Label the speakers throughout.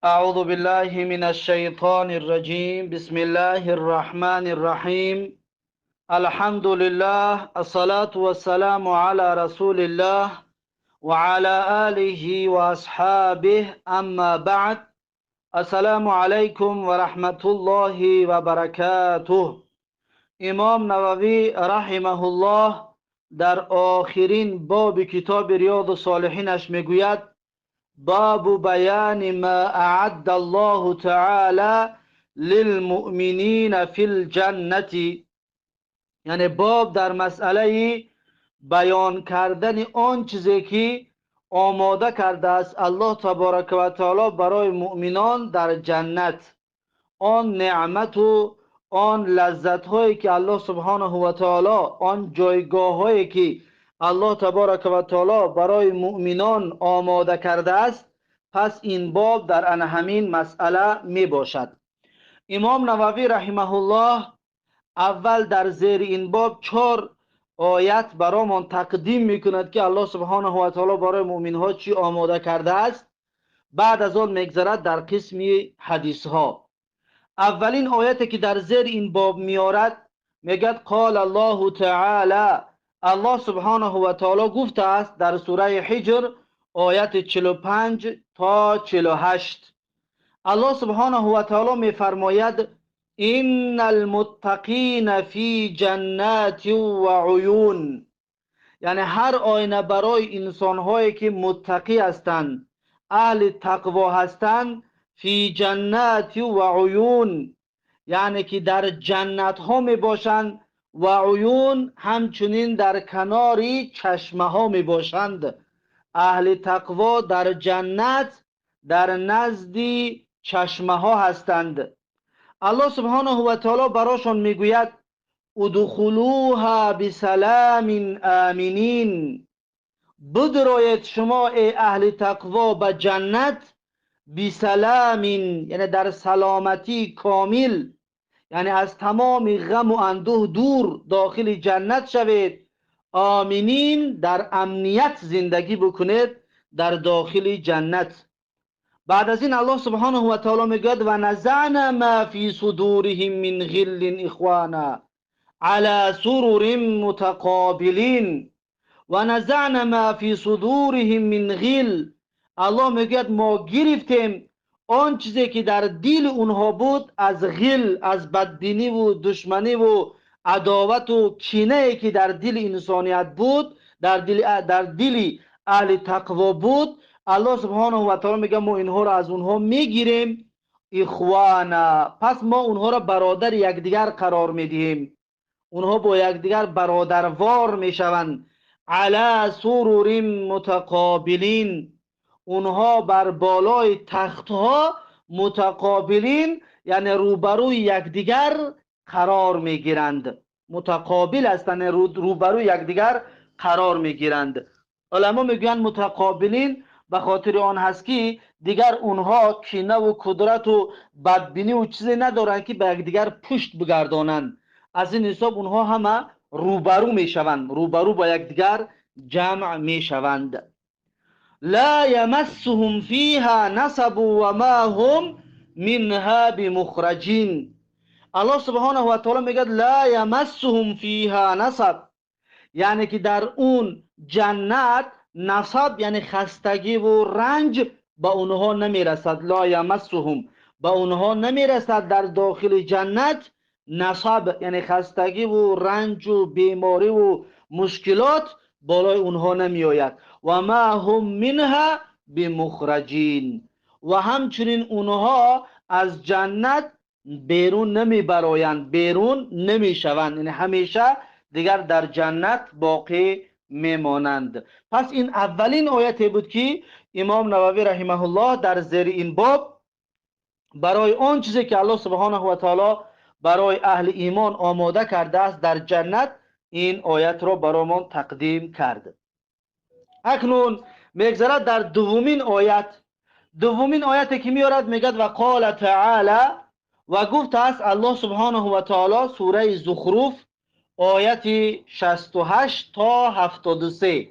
Speaker 1: أعوذ بالله من الشيطان الرجيم. بسم الله الرحمن الرحيم. الحمد لله، الصلاة والسلام على رسول الله وعلى آله وأصحابه. أما بعد، السلام عليكم ورحمة الله وبركاته. امام نووی رحمه الله در آخرین باب کتاب ریاض الصالحینش میگوید: باب بیان ما اعد الله تعالی للمؤمنین فی الجنة. یعنی باب در مسئله بیان کردن آن چیزی که آماده کرده است الله تبارک و تعالی برای مؤمنان در جنت، آن نعمت و آن لذت هایی که الله سبحانه و تعالی، آن جایگاه هایی که الله تبارک و تعالی برای مؤمنان آماده کرده است. پس این باب در ان همین مسئله می باشد. امام نووی رحمه الله اول در زیر این باب 4 آیت برایمان تقدیم میکند که الله سبحانه و تعالی برای مؤمن ها چی آماده کرده است. بعد از آن میگذرد در قسم حدیث ها. اولین آیتی که در زیر این باب میارد میگد: قال الله تعالی، الله سبحانه و تعالی گفته است در سوره حجر آیت 45 تا 48. الله سبحانه و تعالی میفرماید: ان المتقین فی جنات و عیون. یعنی هر آینه برای انسانهایی که متقی هستند، اهل تقوا هستند، فی جنات و عیون، یعنی که در جنت ها می باشند و عیون همچنین در کناری چشمه ها می باشند. اهل تقوا در جنت در نزد چشمه ها هستند. الله سبحانه و تعالی براشان میگوید: ادخلوها بسلام آمنین. بدروید شما ای اهل تقوا به جنت بسلام، یعنی در سلامتی کامل، یعنی از تمام غم و اندوه دور داخل جنت شوید. آمینین، در امنیت زندگی بکنید در داخل جنت. بعد از این الله سبحانه و تعالی میگوید: و نزعنا ما فی صدورهم من غل اخوانا علی سرر متقابلین. و نزعنا ما فی صدورهم من غل. الله میگوید ما گرفتیم آن چیزی که در دل اونها بود از غل، از بدبینی و دشمنی و عداوت و کینه که در دل انسانیت بود، در دل اهل تقوا بود. الله سبحانه و تعالی میگه ما اینها را از اونها میگیریم اخوانا. پس ما اونها را برادر یکدیگر قرار میدهیم، اونها با یکدیگر برادروار میشوند. علی سرر متقابلین، اونها بر بالای تختها متقابلین، یعنی روبروی یکدیگر قرار میگیرند. متقابل هستند، روبروی یکدیگر قرار میگیرند. علما میگویند متقابلین به خاطر آن هست که دیگر اونها کینه و کدرت و بدبینی و چیزی ندارند که به یکدیگر پشت بگردانند. از این حساب اونها همه روبرو میشوند، روبرو با یکدیگر جمع میشوند. لا یمسهم فیها نصب و ما هم منها بمخرجین. الله سبحانه و تعالی میگه لا یمسهم فیها نصب، یعنی که در اون جنت نصب یعنی خستگی و رنج به اونها نمیرسد. لا یمسهم، به اونها نمیرسد در داخل جنت نصب یعنی خستگی و رنج و بیماری و مشکلات بالای اونها نمیآید. و ما هم منها بمخرجین، و همچنین اونها از جنت بیرون نمیبرایند، بیرون نمیشوند، یعنی همیشه دیگر در جنت باقی میمانند. پس این اولین آیتی بود که امام نووی رحمه الله در زیر این باب برای آن چیزی که الله سبحانه و تعالی برای اهل ایمان آماده کرده است در جنت، این آیت را برایمان تقدیم کرد. اکنون میگذرد در دومین آیت. دومین آیتی که میارد میگد و قال تعالی، و گفت است الله سبحانه و تعالی، سوره زخرف آیت 68 تا 73.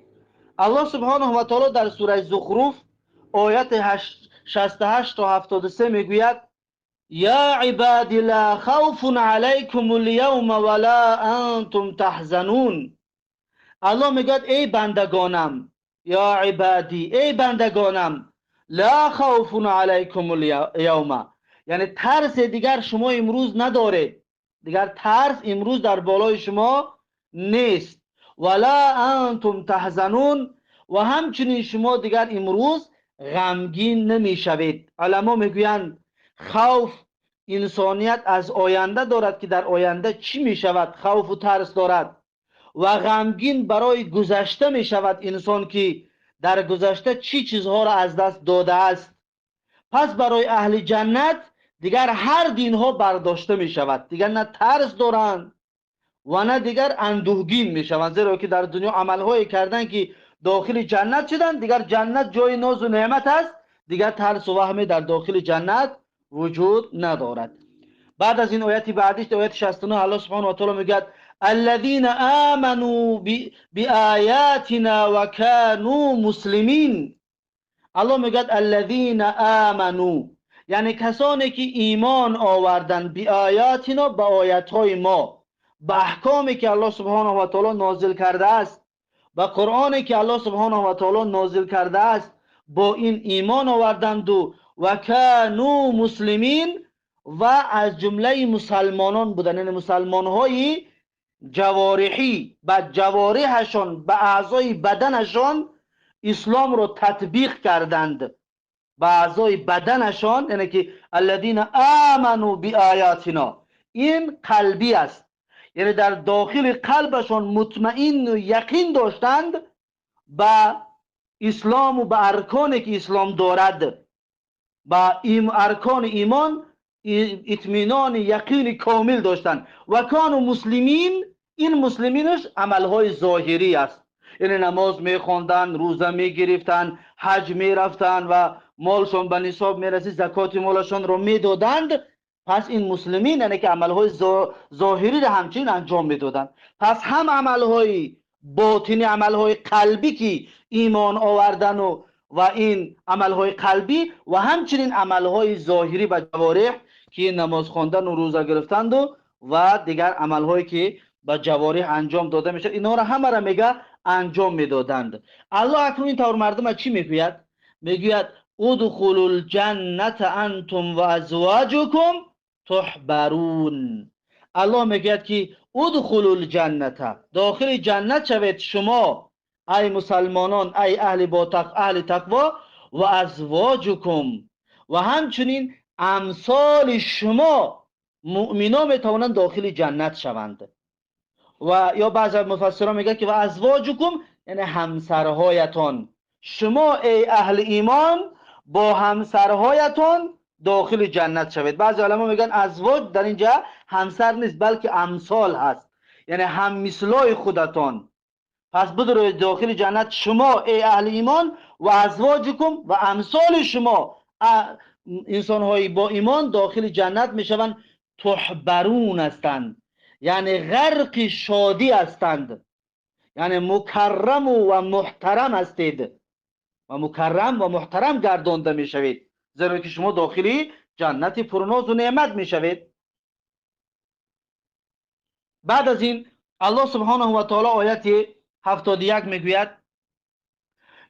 Speaker 1: الله سبحانه و تعالی در سوره زخرف آیت 68 تا 73 میگوید یا عباد لا خوف علیکم اليوم ولا انتم تحزنون. الله میگوید ای بندگانم، یا عبادی، ای بندگانم، لا خوف علیکم الیوم، یعنی ترس دیگر شما امروز ندارید، دیگر ترس امروز در بالای شما نیست. ولا انتم تحزنون، و همچنین شما دیگر امروز غمگین نمیشوید. علما میگویند خوف انسانیت از آینده دارد که در آینده چی میشود، خوف و ترس دارد، و غمگین برای گذشته میشود انسان که در گذشته چی چیزها را از دست داده است. پس برای اهل جنت دیگر هر دینها برداشته میشود، دیگر نه ترس دارند و نه دیگر اندوهگین میشوند، زیرا که در دنیا عملهایی کردند که داخل جنت شدند، دیگر جنت جای ناز و نعمت است، دیگر ترس و وهم در داخل جنت وجود ندارد. بعد از این آیت بعدیش، آیت 69، الله سبحانه و تعالی میگوید الذين آمنوا بآیاتنا وكانوا مسلمین. الله میگوید الذين آمنوا، یعنی کسانی که ایمان آوردند، بآیاتنا، به آیت‌های ما، به احکامی که الله سبحانه و تعالی نازل کرده است، به قرآنی که الله سبحانه و تعالی نازل کرده است، با این ایمان آوردند و وکانوا مسلمین، و از جمله مسلمانان بودند، یعنی مسلمان‌های جوارحی، به جوارحشان، به اعضای بدنشان اسلام را تطبیق کردند، به اعضای بدنشان، یعنی که الذین آمنوا بآیاتنا، این قلبی است، یعنی در داخل قلبشان مطمئن و یقین داشتند به اسلام و به ارکانی که اسلام دارد، به ارکان ایمان اطمینان یقین کامل داشتند. و کانوا مسلمین، این مسلمینش عملهای ظاهری است، یعنی نماز میخواندند، روزه میگرفتند، حج میرفتند و مالشان به نصاب میرسید، زکات مالشان را میدادند. پس این مسلمین یعنی که عملهای ظاهری را همچنین انجام میدادند. پس هم عملهای باطنی، عملهای قلبی که ایمان آوردن و این عملهای قلبی، و همچنین عملهای ظاهری به جوارح که نماز خواندن و روزه گرفتند و دیگر عملهایی که به جوارح انجام داده میشه، اینها را همه را میگه انجام میدادند. الله اکنون این طور مردم چی میگوید؟ میگوید ادخلوا الجنة انتم و ازواجکم تحبرون. الله میگوید که ادخلوا الجنة، داخل جنت شوید شما ای مسلمانان، ای اهل تقوا، و ازواجکم، و همچنین امثال شما مؤمنان میتوانند داخل جنت شوند. و یا بعض مفسران میگه که و ازواجکم یعنی همسرهایتان، شما ای اهل ایمان با همسرهایتان داخل جنت شوید. بعضی علما میگن ازواج در اینجا همسر نیست بلکه امثال هست، یعنی هم مثلای خودتان. پس بدروید داخل جنت شما ای اهل ایمان و ازواجکم و امثال شما انسان‌های با ایمان داخل جنت میشوند. تحبرون هستند، یعنی غرق شادی هستند، یعنی مکرم و محترم هستید و مکرم و محترم گردانده میشوید، زیرا که شما داخلی جنت پرناز و نعمت میشوید. بعد از این الله سبحانه و تعالی آیت 71 میگوید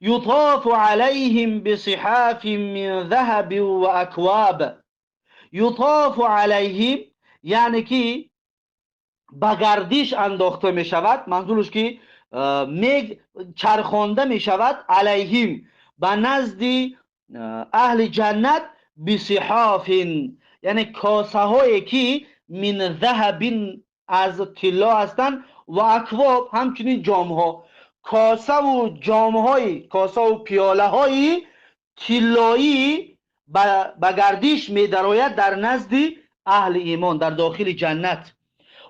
Speaker 1: یطاف علیهم بصحاف من ذهب و اکواب. یطاف علیهم یعنی که به گردش انداخته می شود، منظورش که چرخانده می شود، علیهم به نزد اهل جنت، بصحاف یعنی کاسه هایی که من ذهب از طلا هستند، و اکواب همچنین جام ها، کاسه و جام های، کاسه و پیاله های طلایی به گردش می درآید در نزد اهل ایمان در داخل جنت.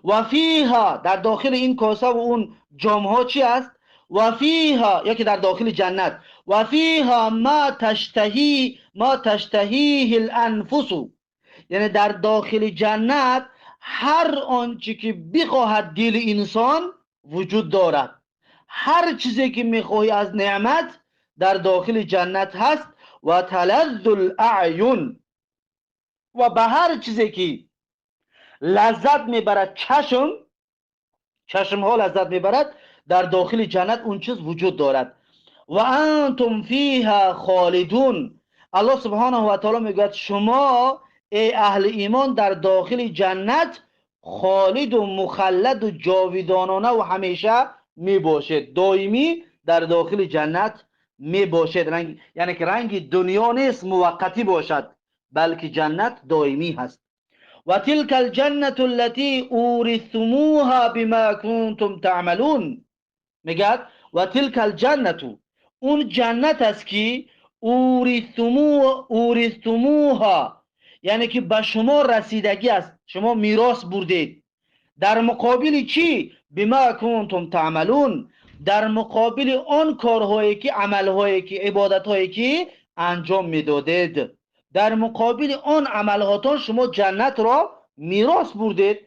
Speaker 1: و فیها در داخل این کاسه و اون جام ها چی است؟ و فیها یکی در داخل جنت، و فیها ما تشتهیه الانفس، یعنی در داخل جنت هر آنچه که بخواهد دل انسان وجود دارد، هر چیزی که میخواهی از نعمت در داخل جنت هست. و تلذ الاعین، و به هر چیزی که لذت میبرد چشم، چشم ها لذت میبرد، در داخل جنت اون چیز وجود دارد. و انتم فیها خالدون. الله سبحانه و تعالی میگوید شما ای اهل ایمان در داخل جنت خالد و مخلد و جاویدانانه و همیشه میباشید، دائمی در داخل جنت میباشید. رنگ، یعنی که رنگ دنیا نیست موقتی باشد، بلکه جنت دائمی هست. و تلك الجنة التي اورثتموها بما کنتم تعملون. میگه و تلك الجنة، اون جنت است که اورثتموها، یعنی که به شما رسیدگی است، شما میراث بردید. در مقابل چی؟ بما کنتم تعملون، در مقابل آن کارهایی که، عملهایی که، عبادتهایی که انجام میدادید، در مقابل آن عملهاتان شما جنت را میراث بردید،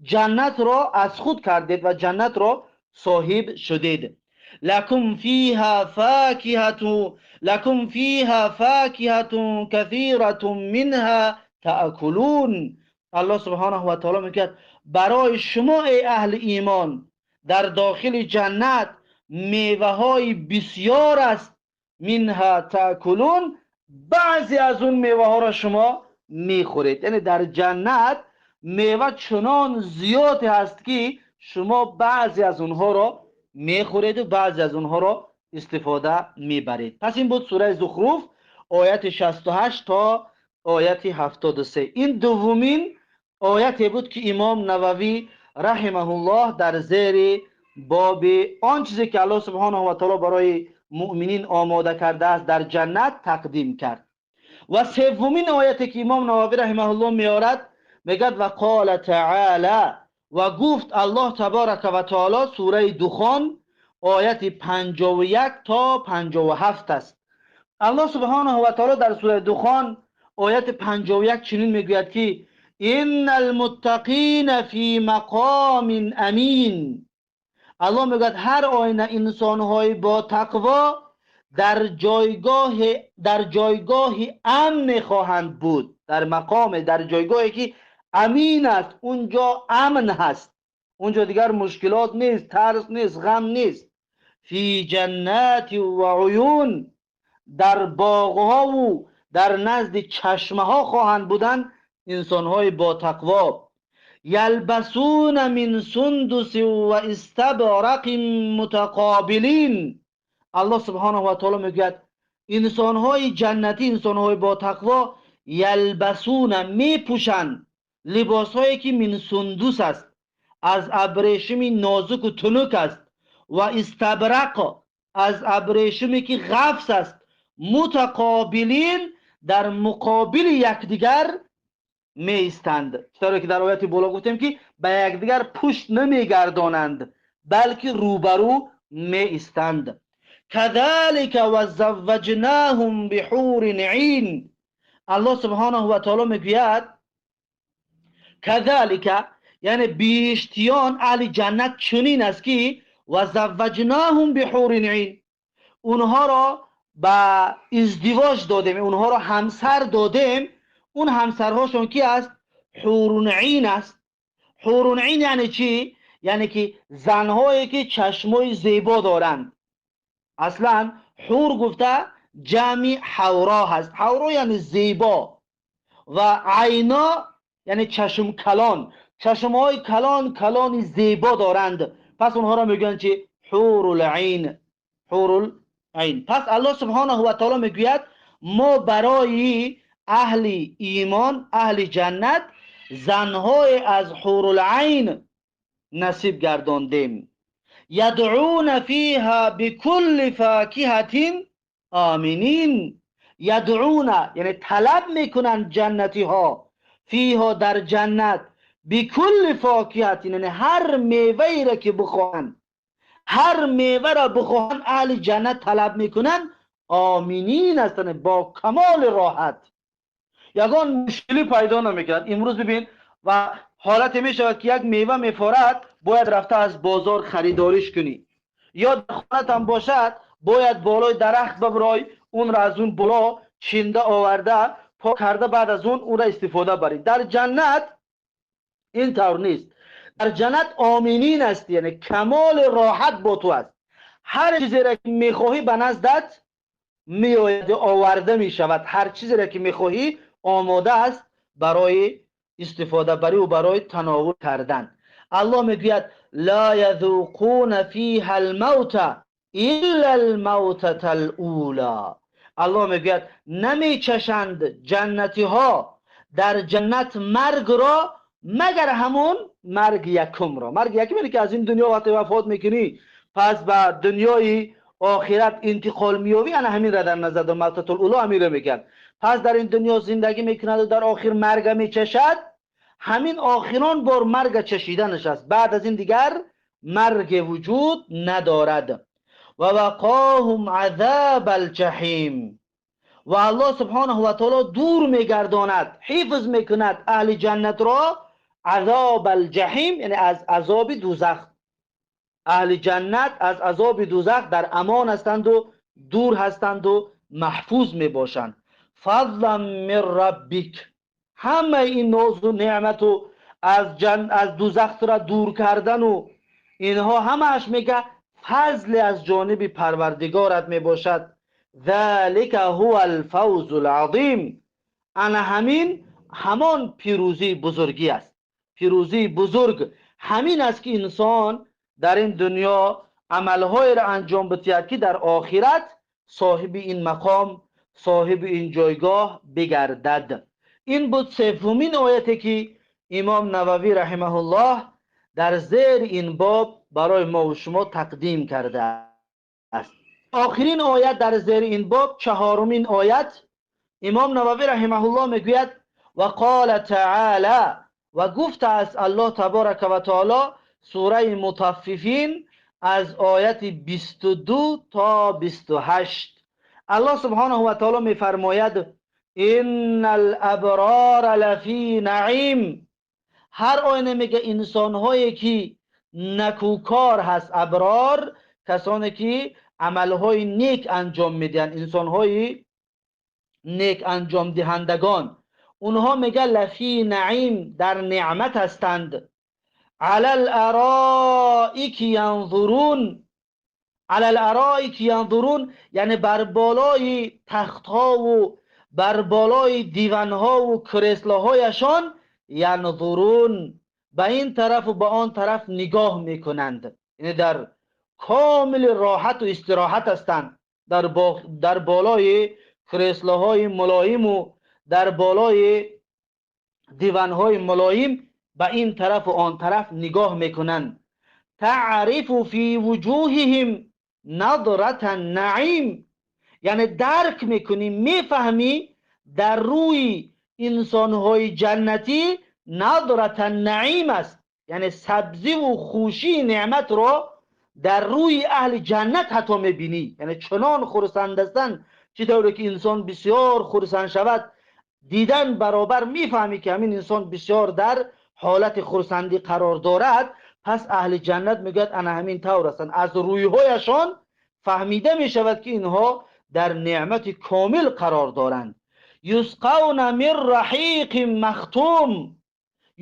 Speaker 1: جنت را از خود کردید و جنت را صاحب شدید. لکم فیها فاکهة، لکم فیها فاکهة کثیرة منها تأکلون. الله سبحانه و تعالی میگه برای شما ای اهل ایمان در داخل جنت میوه های بسیار است، منها تأکلون، بعضی از اون میوه ها را شما میخورید. یعنی در جنت میوه چنان زیاد هست که شما بعضی از اونها را میخورید و بعضی از اونها را استفاده میبرید. پس این بود سوره زخرف آیت 68 تا آیت 73. این دومین آیتی بود که امام نووی رحمه الله در زیر باب آن چیزی که الله سبحانه و تعالی برای مؤمنین آماده کرده است در جنت تقدیم کرد. و سومین آیتی که امام نووی رحمه الله میارد، میگد و قال تعالی، و گفت الله تبارک و تعالی، سوره دخان آیت 51 تا 57 است. الله سبحانه و تعالی در سوره دخان آیت 51 چنین میگوید که ان المتقین فی مقام امین. الله میگوید هر آینه انسانهای با تقوا در جایگاه امن خواهند بود، در مقام، در جایگاهی که امین است، اونجا امن هست، اونجا دیگر مشکلات نیست، ترس نیست، غم نیست. فی جنات و عیون، در باغها و در نزد چشمه ها خواهند بودن انسانهای با تقوا. یلبسون من سندس و استبرق متقابلین. الله سبحانه و تعالی میگوید انسانهای جنتی، انسانهای با تقوا، یلبسون میپوشند لباسهایی که من سندس است، از ابریشم نازک و تنک است، و استبرق از ابریشمی که غفص است، متقابلین در مقابل یکدیگر می ایستند. چطور که در آیت بالا گفتیم که به یکدیگر پشت نمیگردانند بلکه روبرو می ایستند. کذالک و زوجناهم بحور عین. الله سبحانه و تعالی میگوید کذالک، یعنی بهشتیان اهل جنت چنین است که و زوجناهم بحور عین، اونها را به ازدواج دادیم، اونها را همسر دادیم. اون همسرهاشون کی است؟ حور عین است. حور عین یعنی چی؟ یعنی که زنهایی که چشمای زیبا دارند. اصلا حور گفته جمع حورا هست، حورا یعنی زیبا و عینا یعنی چشم کلان، چشمهای کلان کلان زیبا دارند. پس اونها را میگن چی؟ حور العین، حور العین. پس الله سبحانه و تعالی میگوید ما برای اهل ایمان، اهل جنت، زنهای از حور العین نصیب گرداندیم. یدعون فیها بکل فاکهة آمنین. یدعون یعنی طلب میکنند جنتی ها، فیها در جنت، بکل فاکهة یعنی هر میوه را که بخواهند، هر میوه را بخواهند اهل جنت طلب میکنند، آمینین هستند، با کمال راحت، یگان مشکلی پیدا نمیکند. امروز ببین و حالت میشود که یک میوه میفارد، باید رفته از بازار خریداریش کنی، یا در خانه هم باشد باید بالای درخت ببرای اون را از اون بالا чинда оварда пок карда, баъд аз он онро истифода барӣ. Дар ҷаннат ин тавр нест. Дар ҷаннат оминин ҳастӣ, яъне камоли роҳат бо ту аст. Ҳар чизеро ки мехоҳӣ ба наздат меояд, оварда мешавад. Ҳар чизеро ки мехоҳӣ омода аст барои истифода барӣ ва барои тановул кардан. Аллоҳ мегӯяд: ла язуқуна фиҳа алмавта илла алмавтата алула. Аллоҳ мегӯяд намечашанд ҷаннатиҳо дар ҷаннат маргро магар ҳамон марги якумро. Марги якум яъне ки аз ин дунё вақте вафот мекунӣ, пас ба дунёи охират интиқол меёбӣ, ана ҳаминро дар назар дор. Мавтатул уло ҳаминро мегӯяд. Пас дар ин дунё зиндагӣ мекунад ва дар охир марга мечашад. Ҳамин охирон бор марга чашиданаш аст. Баъд аз ин дигар марг вуҷуд надорад. Ва вақоҳум азаб алҷаҳим. Ва Аллоҳ субҳонаҳу ва таоло дур мегардонад, ҳифз мекунад аҳли ҷаннатро азоб алҷаҳим, яъне аз азоби дузах. Аҳли ҷаннат аз азоби дузах дар амон ҳастанд ва дур ҳастанд ва маҳфуз мебошанд. Фазлан мин раббик. Ҳамаи ин нозу неъмату аз дузах тура дур кардану инҳо ҳамааш мега фазли аз ҷониби парвардигорат мебошад. Залика ҳува алфавзу алазим. Ана ҳамин ҳамон пирӯзии бузургӣ аст. Пирӯзии бузург ҳамин аст ки инсон дар ин дунё амалҳоеро анҷом бидиҳад ки дар охират соҳиби ин мақом, соҳиби ин ҷойгоҳ бигардад. Ин буд севумин ояте ки имом Нававӣ раҳимаҳуллоҳ дар зери ин боб барои мо ва шумо тақдим кардааст. Охирин оят дар зери ин боб, чаҳорумин оят, имом Нававӣ раҳимаҳуллоҳ мегӯяд: ва қола таъола, ва гуфтааст Аллоҳ таборака ва таоло, сураи Мутаффифин аз ояти 22 то 28. Аллоҳ субҳонаҳу ва таоло мефармояд: иннал аброра лафи наим. Ҳар оина мега инсонҳое ки накӯкор ҳаст, аброр касоне ки амалҳои нек анҷом медиҳанд, инсонҳои нек анҷомдиҳандагон, онҳо мега лафи наим, дар неъмат ҳастанд. Алал ароики янзурун. Алал ароики янзурун, яъне бар болои тахтҳову бар болои диванҳову креслоҳояшон янзурун, ба ин тарафу ба он тараф нигоҳ мекунанд, яъне дар комили роҳату истироҳат ҳастанд, дар болои креслоҳои мулоиму дар болои диванҳои мулоим ба ин тарафу он тараф нигоҳ мекунанд. Таърифу фи вуҷуҳиҳим надрата наим, яъне дарк мекунӣ, мефаҳмӣ дар рӯи инсонҳои ҷаннатӣ надрата наим аст, яъне сабзиву хушии неъматро дар рӯи аҳли ҷаннат ҳатто мебинӣ, яъне чунон хурсанд ҳастанд, чӣ тавре ки инсон бисёр хурсанд шавад, дидан баробар мефаҳмӣ ки ҳамин инсон бисёр дар ҳолати хурсандӣ қарор дорад. Пас аҳли ҷаннат мегӯяд ана ҳамин тавр ҳастанд, аз рӯйҳояшон фаҳмида мешавад ки инҳо дар неъмати комил қарор доранд. Юсқавна мин раҳиқин махтум.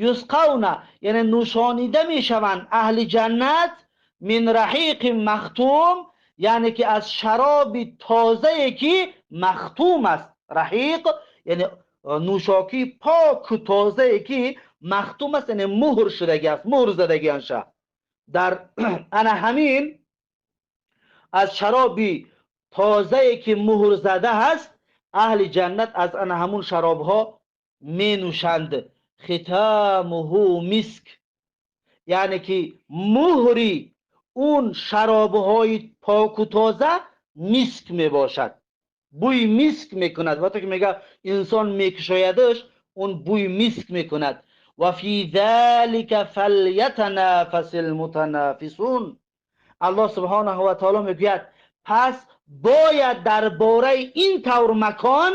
Speaker 1: Юсқавна яъне нӯшонида мешаванд аҳли ҷаннат мин раҳиқин махтум, яъне ки аз шароби тозае ки махтум аст. Раҳиқ яъне нӯшокии поку тозае ки махтум аст, яъне муҳр шудагӣ аст, муҳр задагӣ анша. Дар ана ҳамин аз шароби тозае ки муҳр зада ҳаст, аҳли ҷаннат аз ана ҳамун шаробҳо менӯшанд. Хитамуҳу миск, яъне ки муҳри он шаробҳои поку тоза миск мебошад, бӯи миск мекунад. Вақте ки мега инсон мекушоядаш, он бӯи миск мекунад. Ва фи залика фалятанафасил мутанафисун. Аллоҳ субҳонаҳу ва таоло мегӯяд пас бояд дар бораи ин тавр макон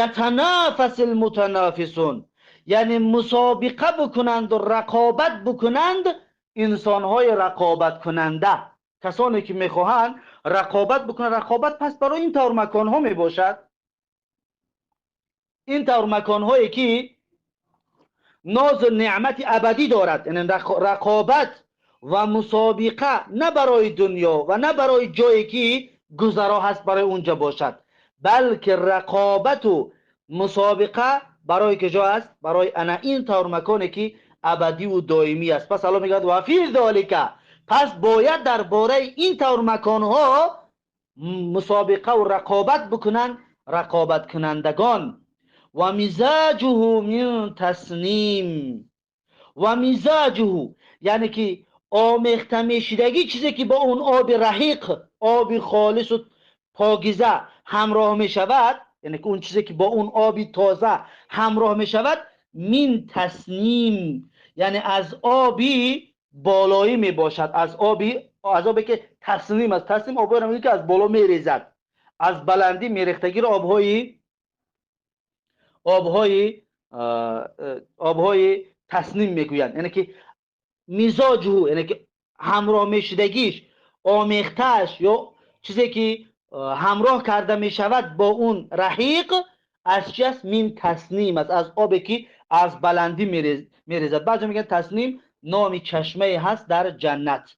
Speaker 1: ятанафасил мутанафисун, яъне мусобиқа бикунанду рақобат бикунанд инсонҳои рақобаткунанда, касоне ки мехоҳанд рақобат бикунанд. Рақобат пас барои ин тавр маконҳо мебошад. این طور مکانهایی که ناز و نعمت ابدی دارد، یعنی رقابت و مسابقه نه برای دنیا و نه برای جایی که گذرا هست برای اونجا باشد، بلکه رقابت و مسابقه برای کجا است؟ برای انا این طور مکانی که ابدی و دائمی است. پس الله میگه و فی ذالک، پس باید درباره این طور مکانها مسابقه و رقابت بکنن رقابت کنندگان. و مزاجه من تسنیم، و مزاجه یعنی که آمیخته میشدگی چیزی که با اون آب رحیق، آب خالص و پاکیزه همراه میشود، یعنی که اون چیزی که با اون آب تازه همراه میشود، من تسنیم یعنی از آبی بالایی میباشد، از آبی که تسنیم است. تسنیم آبی را میگه که از بالا میریزد، از بلندی میریختگی را آبهای تسنیم میگویند. یعنی که مزاجه یعنی که همراه میشدگیش، آمیختهش یا چیزی که همراه کرده میشود با اون رحیق از چی است؟ من تسنیم است، از آبی که از بلندی میریزد. بعضی میگن تسنیم نام چشمه هست در جنت،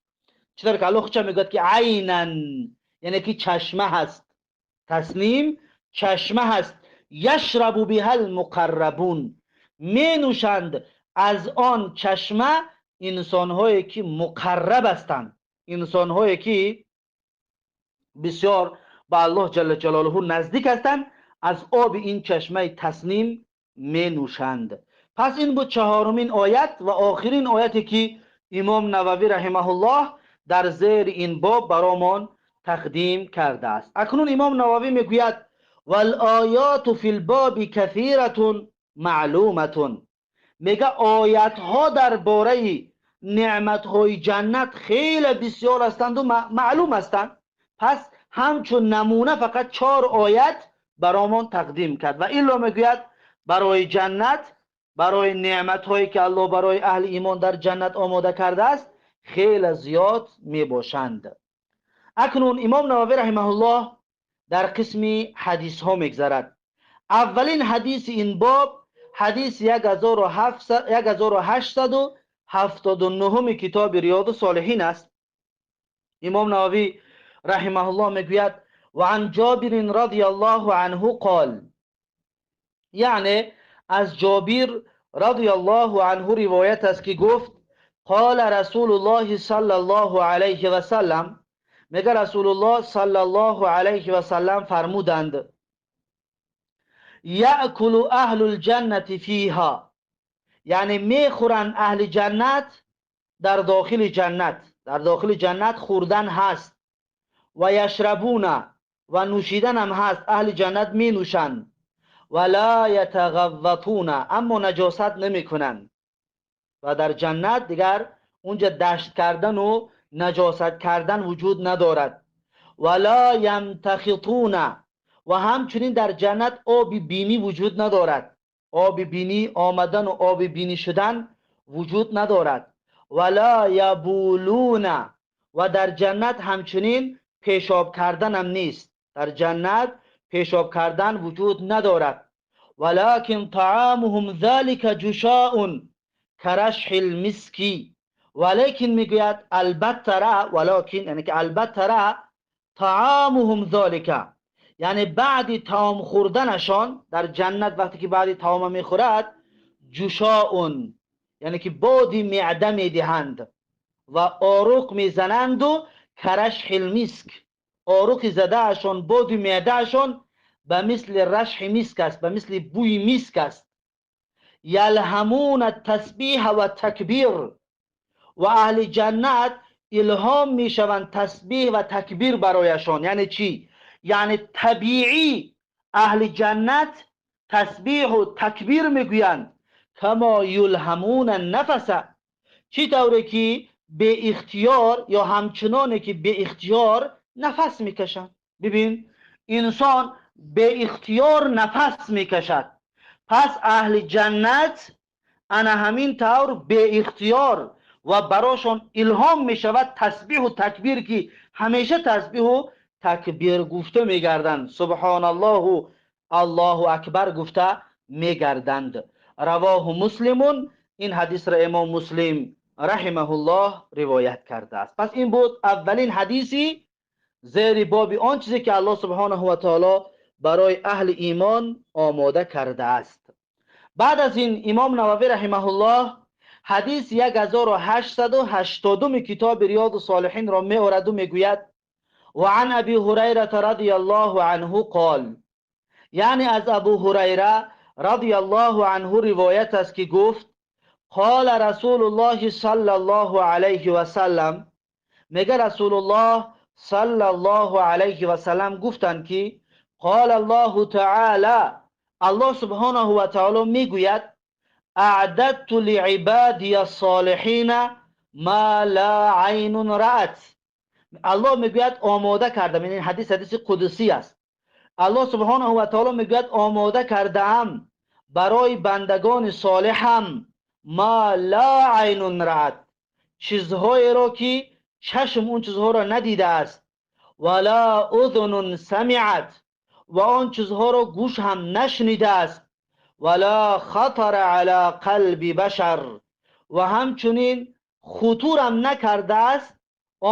Speaker 1: چطور که الله خودش میگه که عینا یعنی که چشمه هست، تسنیم چشمه هست. یشرب بها المقربون، می نوشند از آن چشمه انسانهایی که مقرب هستند، انسانهایی که بسیار به الله جل جلاله نزدیک هستند، از آب این چشمه تسنیم می نوشند. پس این بود چهارمین آیت و آخرین آیتی که امام نووی رحمه الله در زیر این باب برامان تقدیم کرده است. اکنون امام نووی میگوید والآیات فی الباب کثیرة معلومة، میگه آیت ها درباره نعمت های جنت خیلی بسیار هستند و معلوم هستند. پس همچون نمونه فقط 4 آیت برامان تقدیم کرد و این را میگوید برای جنت، برای نعمت هایی که الله برای اهل ایمان در جنت آماده کرده است خیلی زیاد میباشند. اکنون امام نووی رحمه الله در قسم حدیث ها میگذرد. اولین حدیث این باب حدیث 1879 کتاب ریاض الصالحین است. امام نووی رحمه الله میگوید و عن جابر رضی الله عنه قال، یعنی از جابر رضی الله عنه روایت است که گفت قال رسول الله صلی الله علیه و سلم، میگه رسول الله صلی الله علیه و سلم فرمودند یأکل اهل الجنة فیها، یعنی میخورند اهل جنت در داخل جنت، در داخل جنت خوردن هست، و یشربون و نوشیدن هم هست، اهل جنت می نوشند، ولا یتغوطون اما نجاست نمی کنند. و در جنت دیگر اونجا دشت کردن و نجاست کردن وجود ندارد. ولا یمتخطون و همچنین در جنت آب بینی وجود ندارد، آب بینی آمدن و آب بینی شدن وجود ندارد. ولا یبولون و در جنت همچنین پیشاب کردن هم نیست، در جنت پیشاب کردن وجود ندارد. ولكن طعامهم ذلك جشاء كرشح المسك، ولیکن میگوید البته را، ولکن یعنی که البته را، طعامهم ذلك یعنی بعد طعام خوردنشان در جنت، وقتی که بعد طعام میخورد، جشاء یعنی که بادی معده میدهند و آروق میزنند و کرشح المسک، آروق زده اشان، باد معده اشان به مثل رشح مسک است، به مثل بوی مسک است. یلهمون التسبیح و تکبیر و اهل جنت الهام میشوند تسبیح و تکبیر برایشان. یعنی چی؟ یعنی طبیعی اهل جنت تسبیح و تکبیر میگویند. کما یلهمون النفس، چی طوری که به اختیار یا همچنانه که به اختیار نفس میکشند. ببین انسان به اختیار نفس میکشد، پس اهل جنت انا همین طور به اختیار و براشون الهام میشود تسبیح و تکبیر که همیشه تسبیح و تکبیر گفته میگردند، سبحان الله و الله اکبر گفته мегарданд. Равоҳу Муслимун. Ин ҳадисро имом Муслим раҳимаҳуллоҳ ривоят кардааст. Пас ин буд аввалин ҳадиси зери боби он чизе ки Аллоҳ субҳонаҳу ва таоло барои аҳли имон омода кардааст. Баъд аз ин имом Нававӣ раҳимаҳуллоҳ ҳадис 1880 китоби Риёду Солиҳинро меораду мегӯяд: ва ан Аби Ҳурайрата радияллоҳу анҳу қол, яъне аз Абу Ҳурайра радияллоҳу анҳу ривоят аст, ки гуфт: қола Расулуллоҳи саллаллоҳу алайҳи васаллам, мега Расулуллоҳ саллаллоҳу алайҳи васаллам гуфтанд, ки қола Аллоҳу таъала, Аллоҳ субҳонаҳу ва таоло мегӯяд: аъдадту лиибадия ссолиҳина ма ла айнун раат. Аллоҳ мегӯяд, омода кардам. Ин ҳадис ҳадиси қудсӣ аст. Аллоҳ субҳонаҳу ва таоло мегӯяд, омода кардаам барои бандагони солиҳам ма ла айнун раат, чизҳоеро ки чашм он чизҳоро надидааст, ва ла узунун самиат, ва он чизҳоро гӯш ҳам нашнидааст, ва ла хатара ала қалби башар, ва ҳамчунин хутурам накардааст.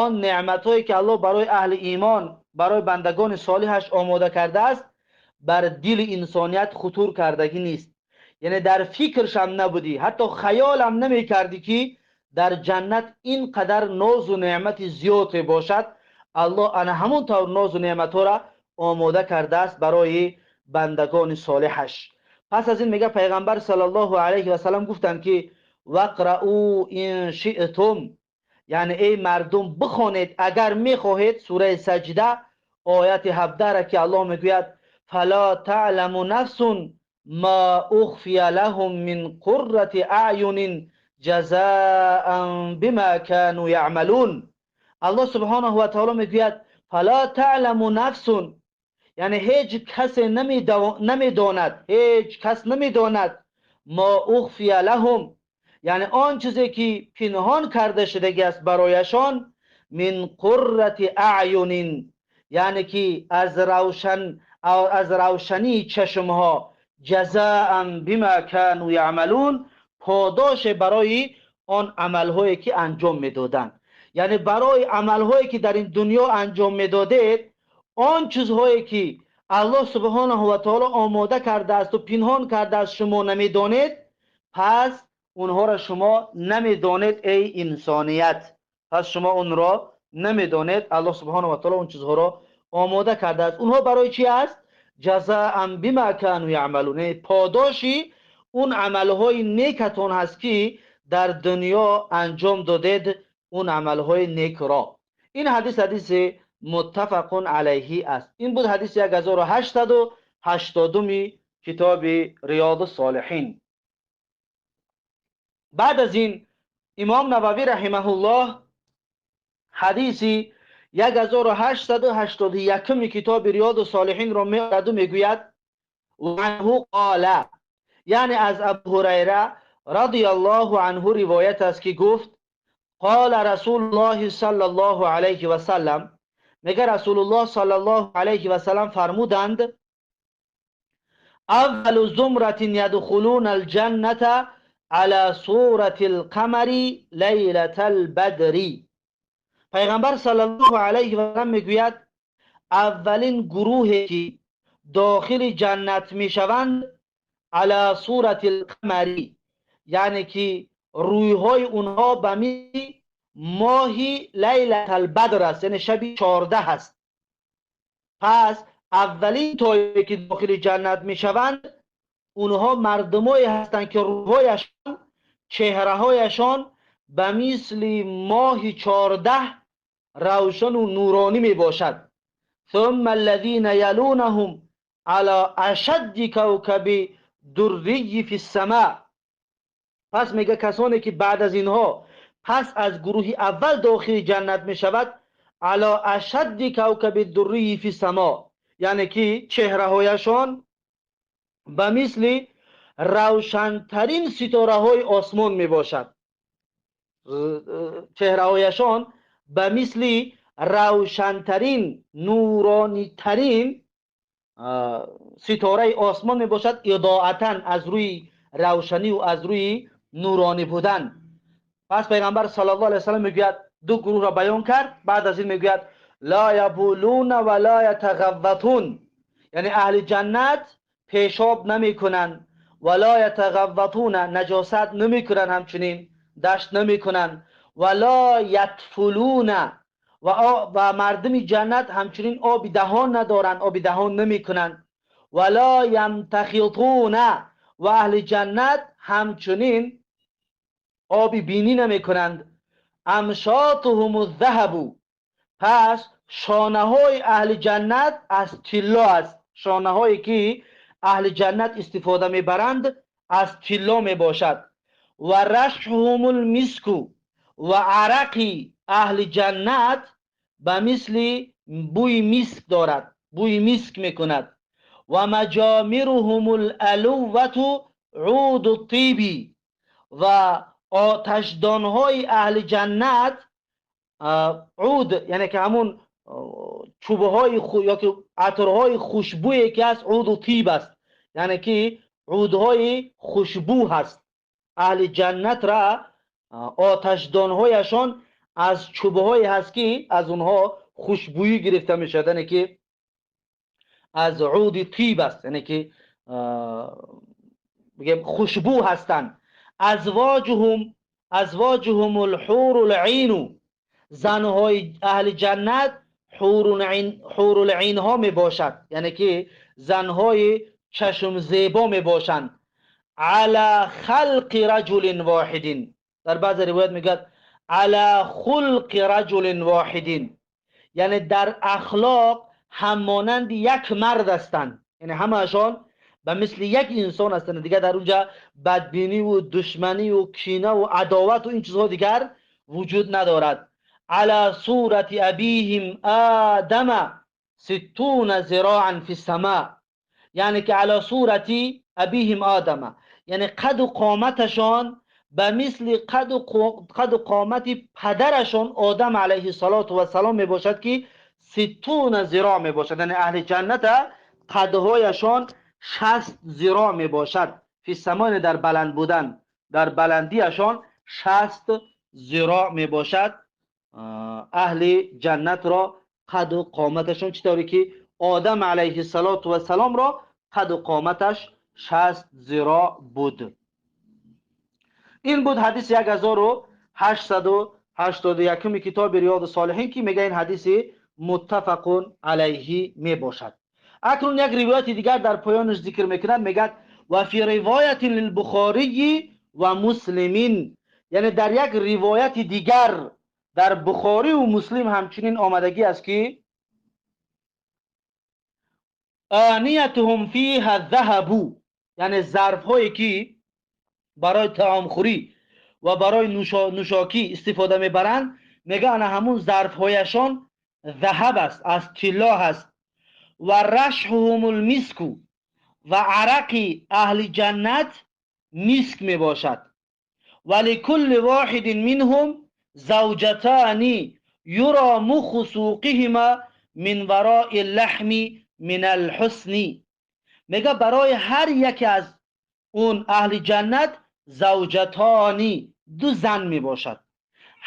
Speaker 1: Он неъматҳое ки Аллоҳ барои аҳли имон, барои бандагони солиҳаш омода кардааст, бар дили инсоният хутур кардагӣ нест. Яъне дар фикршам набудӣ, ҳатто хаёлам намекардӣ, ки дар ҷаннат ин қадар нозу неъмати зиёде бошад. Аллоҳ ана ҳамон тавр нозу неъматҳоро омода кардааст барои бандагони солиҳаш. Пас аз ин мега пайғамбар саллаллоҳу алайҳи васаллам гуфтанд, ки вақраъу ин шиътум, яъне эй мардум, бихонед, агар мехоҳед, сураи Саҷда ояти 17-ра, ки Аллоҳ мегӯяд: фала таъламу нафсун ма ухфия лаҳум мин қуррати аъюнин ҷазаан бима кану яъмалун. Аллоҳ субҳонаҳу ва таоло мегӯяд: фала таъламу нафсун, яъне ҳеҷ касе намедонад, ҳеҷ кас намедонад, ма ухфия лаҳум, яъне он чизе ки пинҳон карда шудагӣ аст барояшон, мин қуррати аъюнин, яъне ки аз равшании чашмҳо, ҷазаан бима кану яъмалун, подоше барои он амалҳое ки анҷом медоданд. Яъне барои амалҳое ки дар ин дунё анҷом медодед, он чизҳое ки Аллоҳ субҳонаҳу ва таоло омода кардааст ва пинҳон кардааст, шумо намедонед. Пас онҳоро шумо намедонед, эй инсоният, пас шумо онро намедонед. Аллоҳ субҳонаҳу ва таоло он чизҳоро омода кардааст. Онҳо барои чи аст? Ҷазаан бима кану яъмалун, яъне подоши он амалҳои некатон ҳаст, ки дар дунё анҷом додед он амалҳои некро. Ин ҳадис ҳадиси муттафақун алайҳи аст. Ин буд ҳадиси 1880-уми китоби Риёду Солиҳин. Баъд аз ин имом Нававӣ раҳимаҳуллоҳ ҳадиси 1881-уми китоби Риёду Солиҳинро меораду мегӯяд: анҳу қола, яъне аз Абу Ҳурайра радияллоҳу анҳу ривоят аст, ки гуфт: қола Расулуллоҳи саллаллоҳу алайҳи васаллам, мега Расулуллоҳ саллаллоҳу алайҳи васаллам фармуданд: аввалу зумратин ядхулуна алҷанната ала сурати алқамари лайлата албадри. Пайғамбар саллаллоҳу алайҳи васаллам мегӯяд, аввалин гурӯҳе ки дохили ҷаннат мешаванд, ала сурати алқамари, яъне ки рӯйҳои онҳо ба мисли моҳи лайлаталбадр аст, яъне шаби 14 аст. Пас аввалин тоифе ки дохили ҷаннат мешаванд, онҳо мардумое ҳастанд, ки рӯҳояшон, чеҳраҳояшон ба мисли моҳи 14 равшану нуронӣ мебошад. ثم الذين يلونهم على اشد كوكب دري في السماء. پس میگه کسانی که بعد از اینها، پس از گروه اول داخل جنت میشود، علی اشد کوکب دری فی السماء، یعنی که چهره هایشان به مثل روشنترین ستاره های آسمان می باشد. چهره هایشان به مثل روشنترین، نورانی ترین ситораи осмон мебошад, изоатан аз рӯи равшанӣ ва аз рӯи нуронӣ будан. Пас пайғамбар саллаллоҳу алайҳи васаллам мегӯяд, ду гурӯҳро баён кард, баъд аз ин мегӯяд ла ябулуна ва ла ятағавватун, яъне аҳли ҷаннат пешоб намекунанд ва ла ятағавватуна, наҷосат намекунанд, ҳамчунин дашт намекунанд, ва ла ятфулуна, ва мардуми ҷаннат ҳамчунин оби даҳон надоранд, оби даҳон намекунанд, ва ла ямтахитуна, ва аҳли ҷаннат ҳамчунин оби бинӣ намекунанд. Амшотуҳум الذهب, пас шонаҳои аҳли ҷаннат аз тилло аст. Шонаҳое ки аҳли ҷаннат истифода мебаранд аз тилло мебошад. Ва рашҳум المسک, ва арақи аҳли ҷаннат ба мисли бӯи миск дорад, бӯи миск мекунад. Ва маҷомируҳум الالوة عود الطیب, ва оташдонҳои аҳли ҷаннат عود, яъне ки ҳамун чӯбҳои ёки атрҳои хушбӯе ки аст, عود طیب аст, яъне ки عود ҳои хушбӯ ҳаст. Аҳли ҷаннатра оташдонҳояшон аз чӯбҳое ҳаст ки аз онҳо хушбӯӣ гирифта мешавад, яъне ки аз عود طیب аст, яъне ки бигем хушбӯ ҳастанд. Азвоҷуҳум الحور العین, занҳои аҳли ҷаннат ҳурулъинҳо мебошад, яъне ки занҳои чашмзебо мебошанд. Ала халқи раҷулин воҳидин, дар баъзе ривоят мегӯяд ала хулқи раҷулин воҳидин, яъне дар ахлоқ ҳаммонанди як мард ҳастанд, яъне ҳамаашон ба мисли як инсон ҳастанд. Дигар дар унҷа бадбиниву душманиву кинаву адовату ин чизҳо дигар вуҷуд надорад. Ала сурати абиҳим адама 60 зироан фи сама, яъне ки ала сурати абиҳим одама, яъне қаду қоматашон ба мисли қаду қомати падарашон Одам алайҳи салоту вассалом мебошад, ки 60 зироъ мебошад, яъне аҳли ҷанната қадҳояшон 60 зироъ мебошад. Фи само, дар баланд будан, дар баландиашон 60 зироъ мебошад. Аҳли ҷаннатро қаду қоматашон чӣ тавре ки Одам алайҳи салоту вассаломро қаду қоматаш 60 зироъ буд. Ин буд ҳадиси 1881-уми китоби Риёду Солиҳин, ки мега ин ҳадиси муттафақун алайҳи мебошад. Акнун як ривояти дигар дар поёнаш зикр мекунад, мегӯяд: ва фи ривоятин лилбухории ва муслимин, яъне дар як ривояти дигар дар Бухориву Муслим ҳамчунин омадагӣ аст, ки ониятуҳум фиҳа заҳабу, яъне зарфҳое ки барои таомхӯрӣ ва барои нӯшокӣ истифода мебаранд, мега ана ҳамун зарфҳояшон заҳаб аст, аз тилло ҳаст. Ва рашҳуҳум лмиску, ва арақи аҳли ҷаннат миск мебошад. Ва ликулли воҳидин минҳум завҷатани юро муху суқиҳима мин варои лаҳми мин алҳусни, мега барои ҳар яке аз он аҳли ҷаннат завҷатони, ду зан мебошад.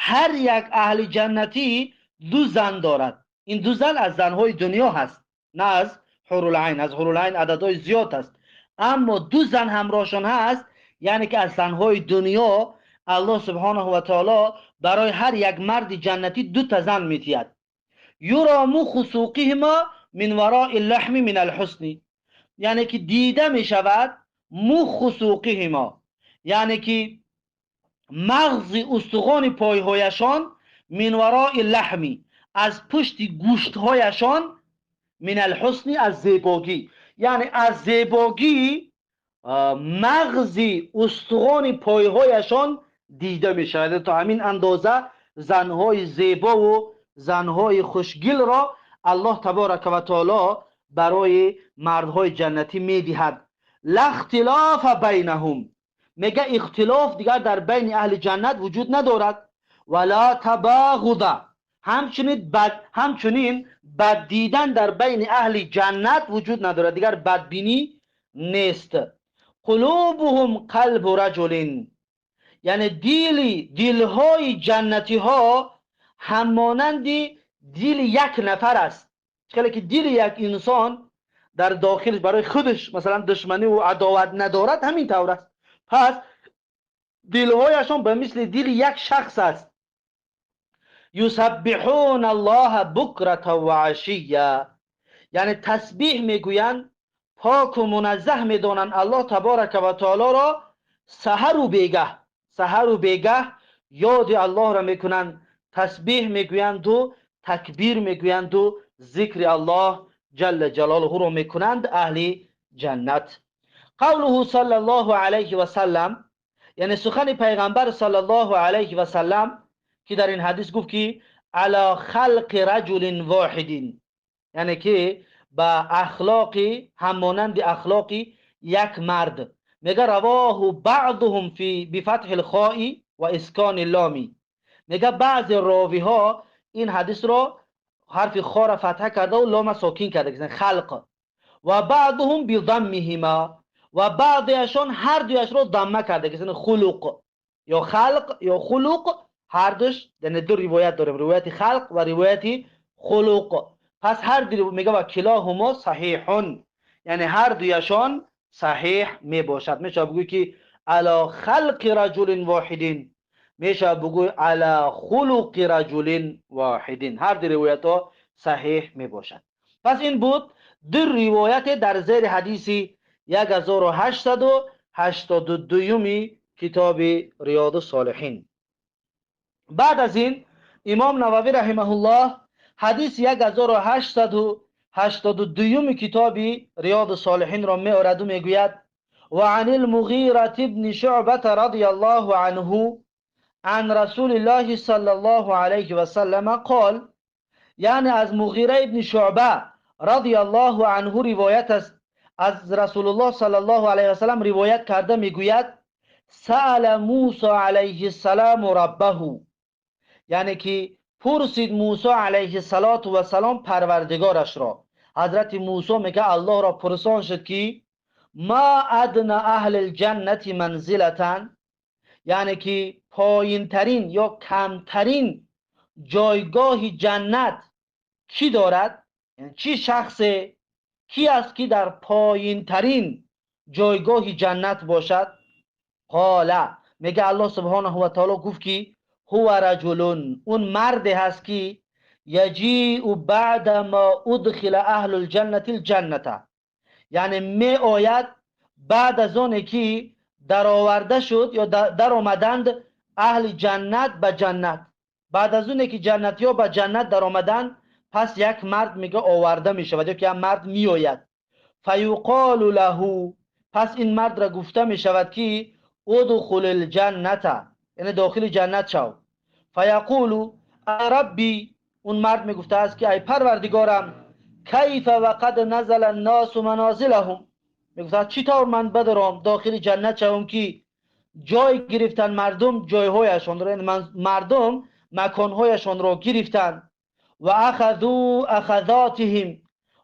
Speaker 1: Ҳар як аҳли ҷаннатӣ ду зан дорад. Ин ду зан аз занҳои дунё ҳаст, на аз ҳурулайн. Аз ҳурулайн ададҳои зиёд аст, аммо ду зан ҳамроҳшон ҳаст, яъне ки аз занҳои дунё Аллоҳ субҳонаҳу ва таоло барои ҳар як марди ҷаннатӣ дута зан метиҳад. Юро муху суқиҳима мин варои лаҳми мин алҳусни, яъне ки дида мешавад муху суқиҳима, яъне ки мағзи устухони пойҳояшон, мин варои лаҳми, аз пушти гӯштҳояшон, мин алҳусни, аз зебогӣ, яъне аз зебогӣ мағзи устухони пойҳояшон дида мешавад. То ҳамин андоза занҳои зебову занҳои хушгилро Аллоҳ таборака ва таоло барои мардҳои ҷаннатӣ медиҳад. Ла ихтилофа байнаҳум, мега ихтилоф дигар дар байни аҳли ҷаннат вуҷуд надорад. Ва ла табағуда, ҳамчунин бад дидан дар байни аҳли ҷаннат вуҷуд надорад, дигар бадбинӣ нест. Қулубуҳум қалбу раҷулин, яъне дилҳои ҷаннатиҳо ҳамонанди дили як нафар аст. Хеле ки дили як инсон дар дохилаш барои худаш масалан душманӣ ва адоват надорад, ҳамин тавр аст. Пас дилҳояшон ба мисли дили як шахс аст. Юсаббиҳуна Аллоҳа букрата ва ашия, яъне тасбиҳ мегӯянд, поку муназзаҳ медонанд Аллоҳ таборака ва таолоро саҳару бегаҳ, саҳару бегаҳ ёди Аллоҳро мекунанд, тасбиҳ мегӯянду такбир мегӯянду зикри Аллоҳ ҷалла ҷалолуҳуро мекунанд аҳли ҷаннат. Қавлуҳу саллаллоҳу алайҳи васаллам, яъне сухани пайғамбар саллаллоҳу алайҳи васаллам ки дар ин ҳадис гуфт ки ала халқи раҷулин воҳидин, яъне ки ба ахлоқи ҳамонанди ахлоқи як мард. Мега равоҳу баъдуҳум фи бифатҳи лхои ва искони ломи, мега баъзе ровиҳо ин ҳадисро ҳарфи хора фатҳа карда ва лома сокин карда, халқ, ва баъдуҳум бидаммиҳима, ва баъдеашон ҳар дуяшро дамма карда, хулуқ ё халқ ё хулуқ, ҳар душ, яъне ду ривоят дорем, ривояти халқ ва ривояти хулуқ. Пас ҳар ду мега ва килоҳумо саҳиҳун, яъне ҳар дуяшон саҳиҳ мебошад. Мешавад бигӯй ки ала халқи раҷулин воҳидин, мешавад бигӯй ала хулуқи раҷулин воҳидин, ҳар ду ривоятҳо саҳиҳ мебошад. Пас ин буд ду ривояте дар зери ҳадиси 1882 китоби Риёду Солиҳин. Баъд аз ин имом Нававӣ раҳимаҳуллоҳ ҳадиси 1882 китоби Риёду Солиҳинро меораду мегӯяд: ва ан المغیرة ابن شعبة رضی الله عنه عن رسول الله صلى الله عليه وسلم قال، یعنی از مغیره ابن شعبه رضی الله عنه روایت است، از رسول الله صلی الله علیه وسلم روایت کرده میگوید: سأل موسی علیه السلام ربه، یعنی که پرسید موسی علیه السلام پروردگارش را. حضرت موسی میگه الله را پرسان شد که ما ادنا اهل الجنة منزلة، یعنی که پایین ترین یا کمترین جایگاه جنت کی دارد، یعنی چی شخص کی است که در پایین ترین جایگاه جنت باشد؟ قال، میگه الله سبحانه و تعالی گفت که هو رجل، اون مرد هست که یجیء بعد ما ادخل اهل الجنة الجنة، یعنی می آید بعد از آن که درآورده شد یا در آمدند اهل جنت به جنت، بعد از اون که جنتی ها به جنت در آمدند، پس یک مرد میگه آورده می شود یا که یک مرد می آید. فیقال له، پس این مرد را گفته می شود که ادخل الجنة، یعنی داخل جنت شو. فیقول ای ربی، اون مرد می گفته است که ای پروردگارم، کیف وقد نزل الناس منازلهم، می گفته چطور من بدرم داخل جنت شوم که جای گرفتن مردم جایهایشان را، یعنی مردم مکانهایشان را گرفتن، و اخذوا اخذاتهم،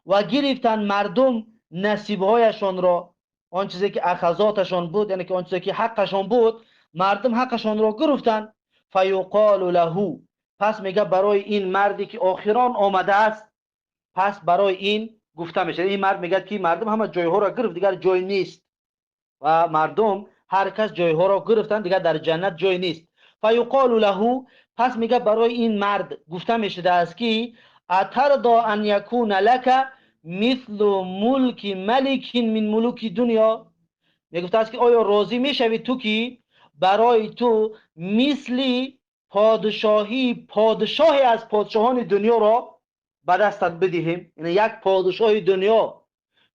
Speaker 1: و گرفتن مردم نصیبهایشان را، آن چیزی که اخذاتشان بود، یعنی که آن چیزی که حقشان بود، مردم حقشان را گرفتن. فیقال له، پس میگه برای این مردی که آخران آمده است، پس برای این گفته میشه، این مرد میگه که مردم همه جایها را گرفت، دیگر جای نیست و مردم هر کس جایها را گرفتن، دیگر در جنت جای نیست. فیقال له، پس میگه برای این مرد گفته میشده است که اترضا ان یکون لک مثل ملک ملک من ملوک دنیا، میگفته است که آیا راضی میشوی تو که برای تو مثل پادشاهی پادشاهی از پادشاهان دنیا را به دستت بدهیم؟ یعنی یک پادشاه دنیا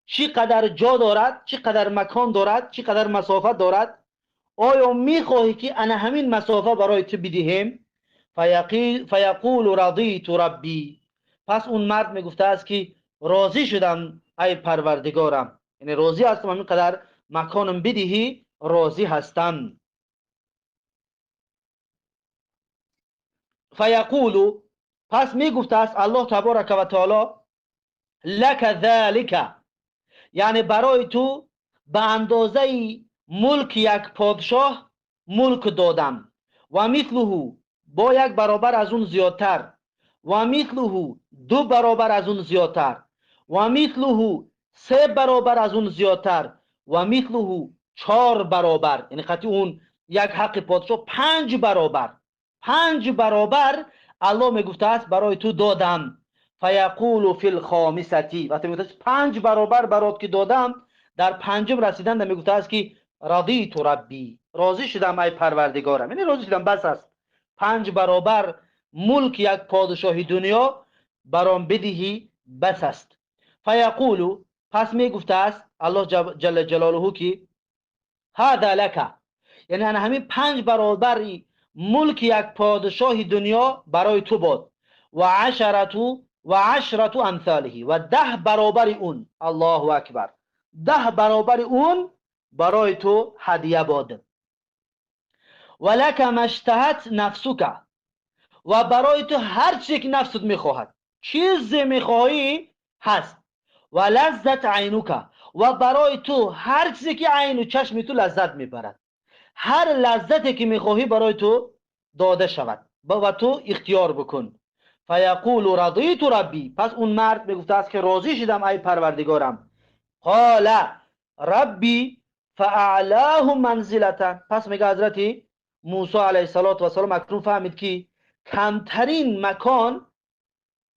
Speaker 1: چی قدر جا دارد، چی قدر مکان دارد، چی قدر مسافت دارد، آیا میخواهی که انا همین مسافه برای تو بدهیم؟ فیقول رضیت ربی، پس اون مرد میگفته است که راضی شدم ای پروردگارم، یعنی راضی هستم، همین قدر مکانم بدهی راضی هستم. فیقول، پس میگفته است الله تبارک و تعالی لک ذلک، یعنی برای تو به اندازه ملک یک پادشاه ملک دادم، و مثله با یک برابر از اون زیادتر، و مثله دو برابر از اون زیادتر، و مثله سه برابر از اون زیادتر، و مثله چهار برابر، یعنی قطعی اون یک حق پادشاه پنج برابر، پنج برابر الله میگفته است برای تو دادم. فیقول فی الخامستی، وقتی میگفته است پنج برابر برات که دادم، در پنجم رسیدن میگفته است که رضیت ربی، راضی شدم ای پروردگارم، یعنی راضی شدم بس است، پنج برابر ملک یک پادشاهی دنیا برام بدهی بس است. فیقول، پس میگفته است الله جل جلاله که هذا لک، یعنی انا همین پنج برابر ملک یک پادشاه دنیا برای تو باد، و عشرة امثاله، و 10 برابر اون، الله اکبر، 10 برابر اون برای تو هدیه باد. و لک ما اشتهت نفسک، و برای تو هر چیزی که نفست میخواهد، چیزی میخواهی هست. و لذت عینک، و برای تو هر چیزی که عین و چشم تو لذت میبرد، هر لذتی که میخواهی برای تو داده شود و تو اختیار بکن. فیقول رضیت ربی، پس اون مرد میگفته است که راضی شدم ای پروردگارم. قال ربی فاعلاه منزلة، پس میگه حضرت موسی علیه السلام اکنون فهمید که کمترین مکان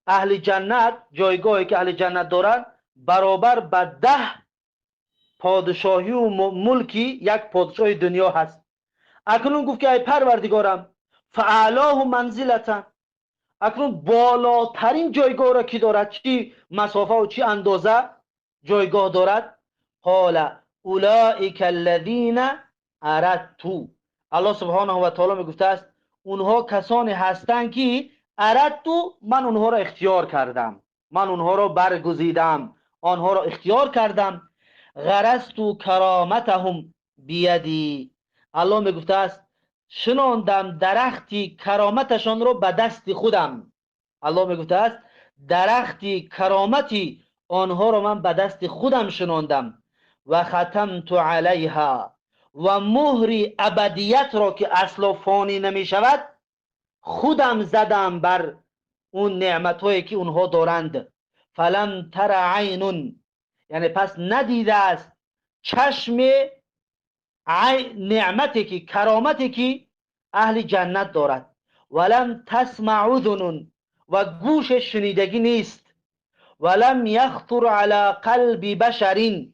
Speaker 1: اهل جنت، جایگاهی که اهل جنت دارند برابر به 10 پادشاهی و ملکی یک پادشاه دنیا هست. اکنون گفت که ای پروردگارم فاعلاه منزلة، اکنون بالاترین جایگاه را کی دارد، چی مسافه و چی اندازه جایگاه دارد؟ قال اولئک الذین اردت، الله سبحانه و تعالی میگفته است اونها کسانی هستند که اردت، من اونها را اختیار کردم، من اونها را برگزیدم، آنها را اختیار کردم. غرست کرامتهم بیدی، الله میگفته است شناندم درختی کرامتشان را به دست خودم. الله میگفته است درختی کرامتی آنها را من به دست خودم شناندم. و ختمت علیها، و مهر ابدیت را که اصلا فانی نمی شود خودم زدم بر اون نعمت هایی که اونها دارند. فلم تر عین، یعنی پس ندیده است چشم نعمتی که کرامتی که اهل جنت دارد. ولم تسمع اذن، و گوش شنیدگی نیست. ولم یخطر علی قلب بشر،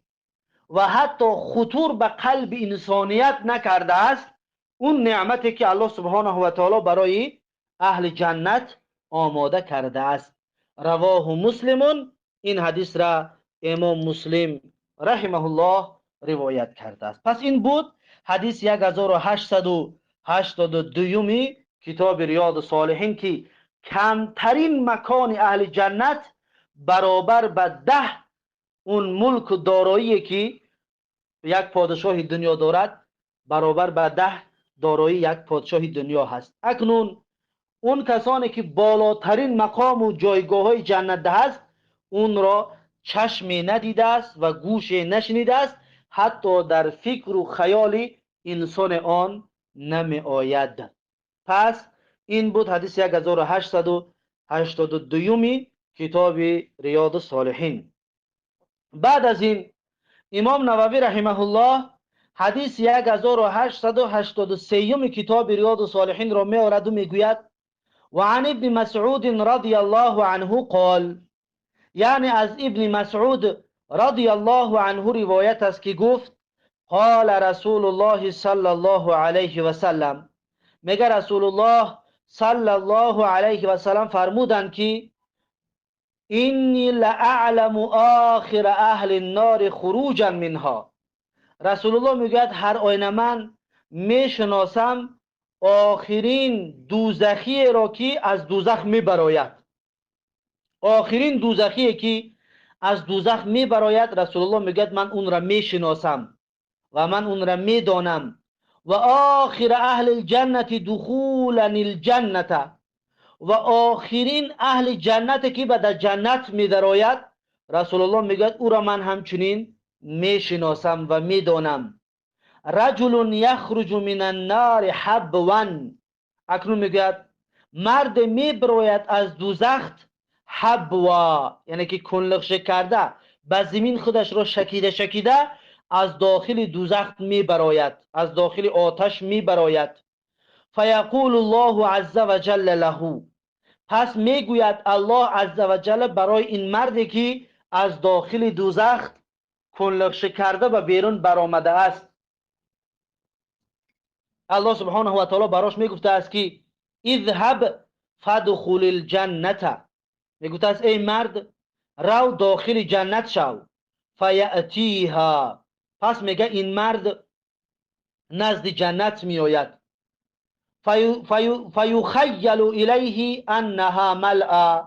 Speaker 1: و حتی خطور به قلب انسانیت نکرده است اون نعمتی که الله سبحانه و تعالی برای اهل جنت آماده کرده است. رواه مسلم، این حدیث را امام مسلم رحمه الله روایت کرده است. پس این بود حدیث 1882 کتاب ریاض الصالحین که کمترین مکان اهل جنت برابر به 10 اون ملک و دارایی که یک پادشاه دنیا دارد برابر به 10 دارایی یک پادشاه دنیا هست. اکنون اون کسانی که بالاترین مقام و جایگاه های جنت هست اون را چشم ندیده است و گوش نشنیده است، حتی در فکر و خیال انسان آن نمی آید. پس این بود حدیث 1882 کتاب ریاض الصالحین. بعد از این امام نووی رحمه الله حدیث 1883 کتاب ریاض الصالحین را می آورد و میگوید و عن ابن مسعود رضی الله عنه قال، یعنی از ابن مسعود رضی الله عنه روایت است که گفت قال رسول الله صلی الله علیه و سلم، میگه رسول الله صلی الله علیه و سلم فرمودند که اینی لأعلم آخر اهل النار خروجا منها. رسول الله میگوید هر آینه من میشناسم آخرین دوزخی را که از دوزخ میبراید، آخرین دوزخی که از دوزخ میبراید رسول الله میگوید من اون را میشناسم و من اون را میدانم. و آخر اهل الجنة دخولا الجنة، و آخرین اهل جنت که به در جنت میدراید، رسول الله میگوید او را من همچنین میشناسم و میدانم. رجل یخرج من النار حبوا، اکنون میگوید مرد میبروید از دوزخ حبوا، یعنی که کنلخش کرده به زمین خودش را شکیده شکیده از داخل دوزخ میبراید، از داخل آتش میبراید. فیقول الله عز وجل له، پس میگوید الله عز وجل برای این مردی که از داخل دوزخ کنلخش کرده و بیرون برآمده است، الله سبحانه و تعالی براش میگفته است که اذهب فادخل الجنة، میگفته است ای مرد رو داخل جنت شو. فیأتیها، پس میگه این مرد نزد جنت میآید. فیخیل الیه انها ملأ،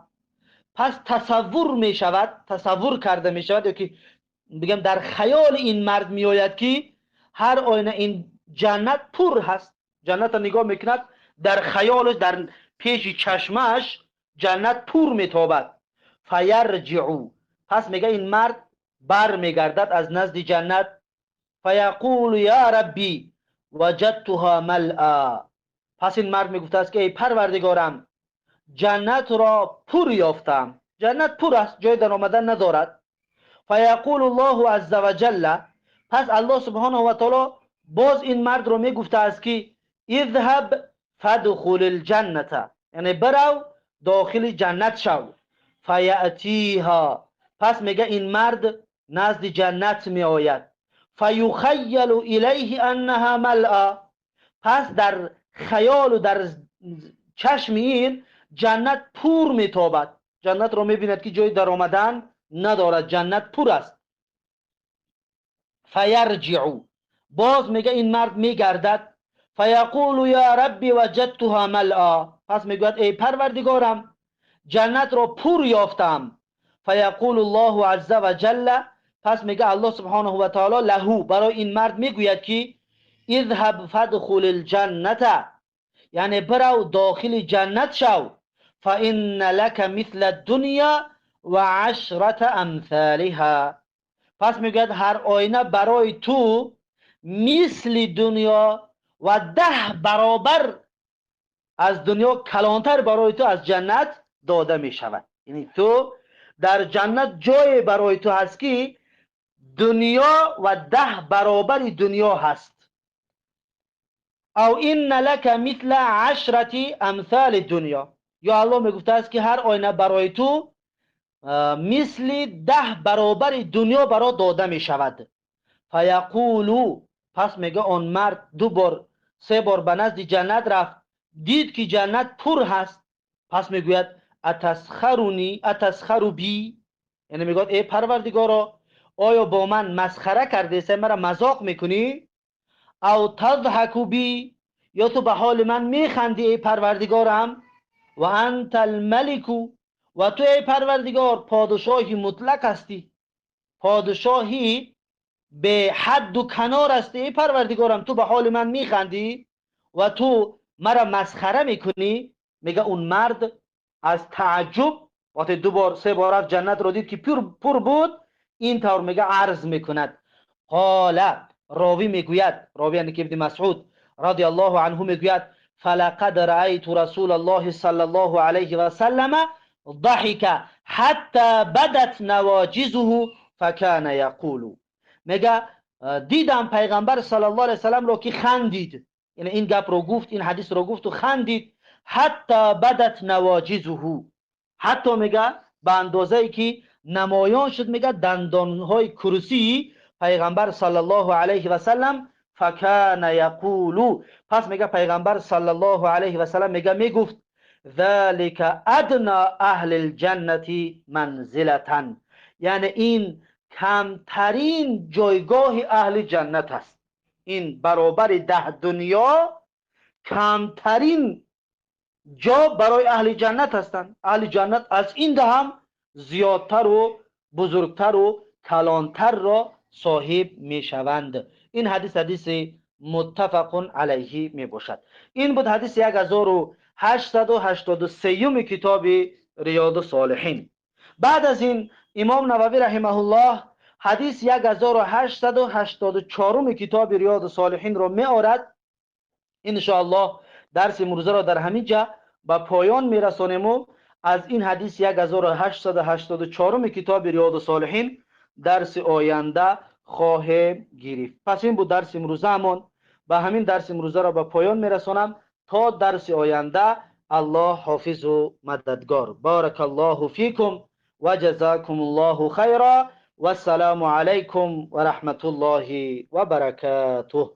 Speaker 1: پس تصور میشود، تصور کرده میشود، یا که بگم در خیال این مرد میآید که هر آینه این جنت پر هست. جنت را نگاه میکند، در خیالش، در پیش چشمش جنت پر میتابد. فیرجع، پس میگه این مرد بر میگردد از نزد جنت. فیقول یا ربی وجدتها ملأ، پس این مرد میگفته است که ای پروردگارم جنت را پر یافتم، جنت پر است، جای در آمدن ندارد. فیقول الله عز وجل، پس الله سبحانه و تعالی باز این مرد را میگفته است که اذهب فادخل الجنة، یعنی برو داخل جنت شو. فیأتیها، پس میگه این مرد نزد جنت می آید. فیخیل الیه انها ملأ، پس در خیال و در چشم این جنت پر میتابد، جنت را میبیند که جای در آمدن ندارد، جنت پر است. فیرجع، باز میگه این مرد میگردد. فیقول یا ربی وجدتها ملأ، پس میگوید ای پروردگارم جنت را پر یافتم. فیقول الله عز وجل، پس میگه الله سبحانه و تعالی له، برای این مرد میگوید که اذهب فادخل الجنة، یعنی برو داخل جنت شو. فإن لك مثل الدنیا و عشرة امثالها، پس میگوید هر آینه برای تو مثل دنیا و 10 برابر از دنیا کلانتر برای تو از جنت داده می شود. یعنی تو در جنت جای برای تو هست که دنیا و 10 برابر دنیا هست. او این لک مثل عشرة امثال دنیا، یا الله میگفته است که هر آینه برای تو مثل 10 برابر دنیا برای داده می شود. فیقولو، پس میگه آن مرد 2 بار 3 بار به نزد جنت رفت، دید که جنت پر هست. پس میگوید اتسخرونی اتسخرو بی، یعنی میگوید ای پروردگارا آیا با من مسخره کرده ای، مرا مذاق میکنی؟ او تضحک بی، یا تو به حال من میخندی ای پروردگارم؟ و انت الملک، و تو ای پروردگار پادشاهی مطلق هستی، پادشاهی به حد و کنار هستی ای پروردگارم، تو به حال من میخندی و تو مرا مسخره میکنی. میگه اون مرد از تعجب وقتی 2 بار 3 بار رفت جنت رو دید که پر بود، این طور میگه عرض میکند. قال، راوی میگوید، راوی یعنی که ابن مسعود رضی الله عنه میگوید فلقد رأیت رسول الله صلی الله علیه و سلم ضحک حتی بدت نواجزه فکان یقول، میگه دیدم پیغمبر صلی الله علیه و سلم رو که خندید، یعنی این گپ رو گفت، این حدیث رو گفت و خندید، حتی بدت نواجزه، حتی میگه به اندازه‌ای که نمایان شد، میگه دندانهای کرسی پیغمبر صلی الله علیه و سلم. فکان یقول، پس میگه پیغمبر صلی الله علیه و سلم میگه میگفت ذلک ادنا اهل الجنة منزلة، یعنی این کمترین جایگاه اهل جنت است، این برابر 10 دنیا کمترین جا برای اهل جنت هستند. اهل جنت از این ده هم زیادتر و بزرگتر و کلانتر را صاحب میشوند. این حدیث حدیث متفق علیه می باشد. این بود حدیث 883 китоби Риёду Солиҳин. Баъд аз ин Имом Нававӣ раҳимаҳуллоҳ ҳадис 1884 китоби Риёду Солиҳинро меорад. Иншоаллоҳ дарси имрӯзаро дар ҳамин ҷа ба поён мерасонему аз ин ҳадис 1884 китоби Риёду Солиҳин дарси оянда хоҳем гирифт. Пас ин буд дарси имрӯзаамон. Ба ҳамин дарси имрӯзаро ба поён мерасонам. То дарси оянда Аллоҳ ҳофизу мададгор. Баракаллоҳу фикум ва ҷазакумуллоҳу хайра. Вассалому алайкум ва раҳматуллоҳи ва баракатуҳ.